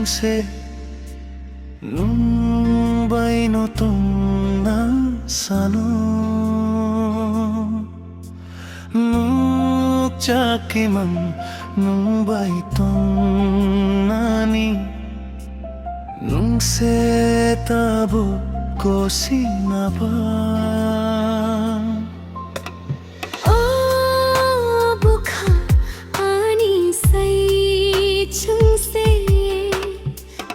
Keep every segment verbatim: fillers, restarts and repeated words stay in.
se nwng bai no tongna sano. Nuk chakimang nwng bai tongnani, nwng se tabuk kosina ba. O bwkha ani sai chwng se,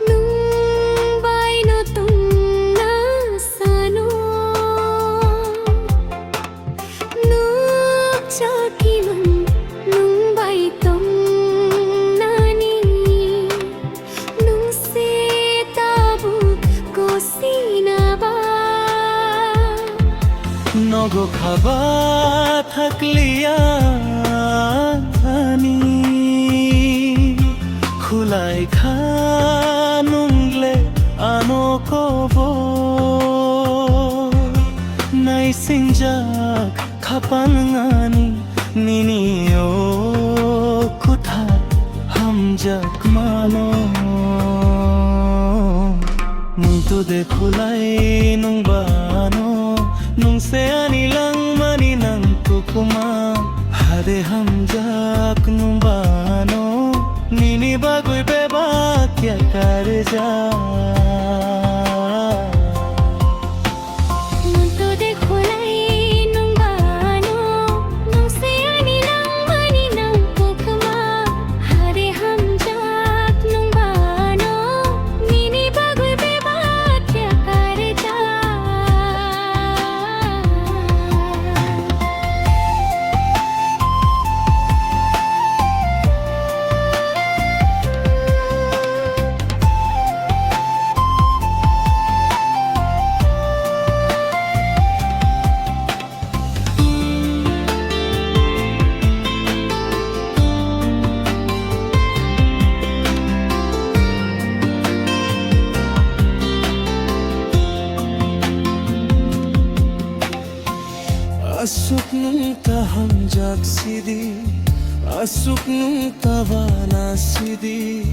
nwng bai no tongna sano. Nuk chakimang nwng bai tongnani, nwng se tabuk kosina ba. Nogo khaba thakliya ani, khulai kha nungle ano kobo. Naisingjak khapang ani nini o kwthar hamjak mano. Muitu de khulai nung bano, nung se ani langmani nang kukuma. Hade hamjak nung bano, nini bagwi bebak ya karjak. Muitu de khulai nung bano, nung se ani langmani nang kukuma. Hade hamjak nung bano, nini bagwi bebak ya karjak. Aswk nwng ta hamjak sidi, aswk nwng ta bana sidi,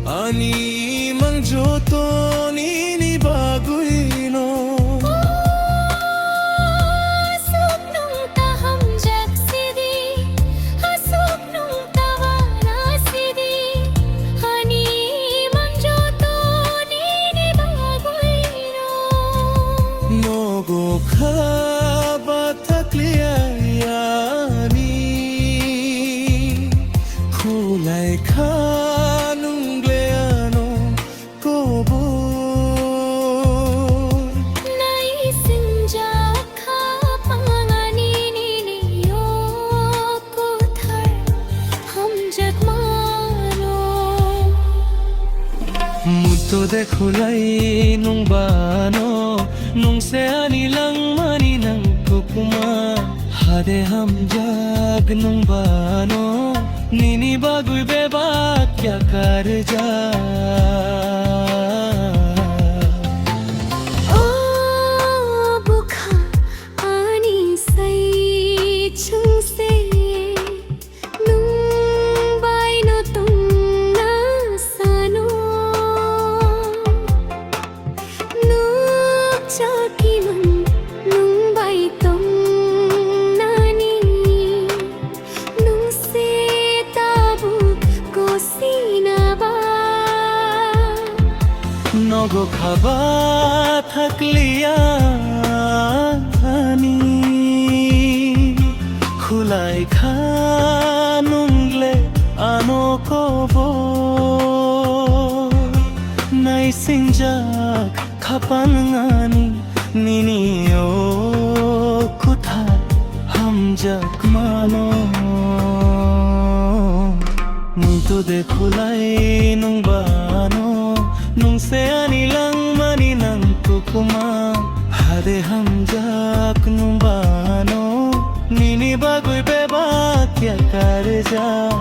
ani mang joto nini bagwino. Aswk nwng ta hamjak sidi, aswk nwng ta bana sidi, ani mang joto nini bagwino. Nogo khaba thakliya ani, khulai kha nungle ano kobor. Naisingjak khapang ani nini o kwthar hamjak mano. Muitu de khulai nung bano, nung se ani langmani nang kukuma. Hade hamjak nung bano, nini bagwi bebak ya karjak. O bwkha ani sai chwng se, nwng bai no tongna sano. Nuk chakimang nwng bai tongnani, nwng se tabuk kosina ba. Nogo khaba thakliya ani, khulai kha nungle ano kobor. Naisingjak khapang ani nini o kwthar hamjak mano. Muitu de khulai nung bano, nung se ani langmani nang kukuma. Hade hamjak nung bano, nini bagwi bebak ya karjak.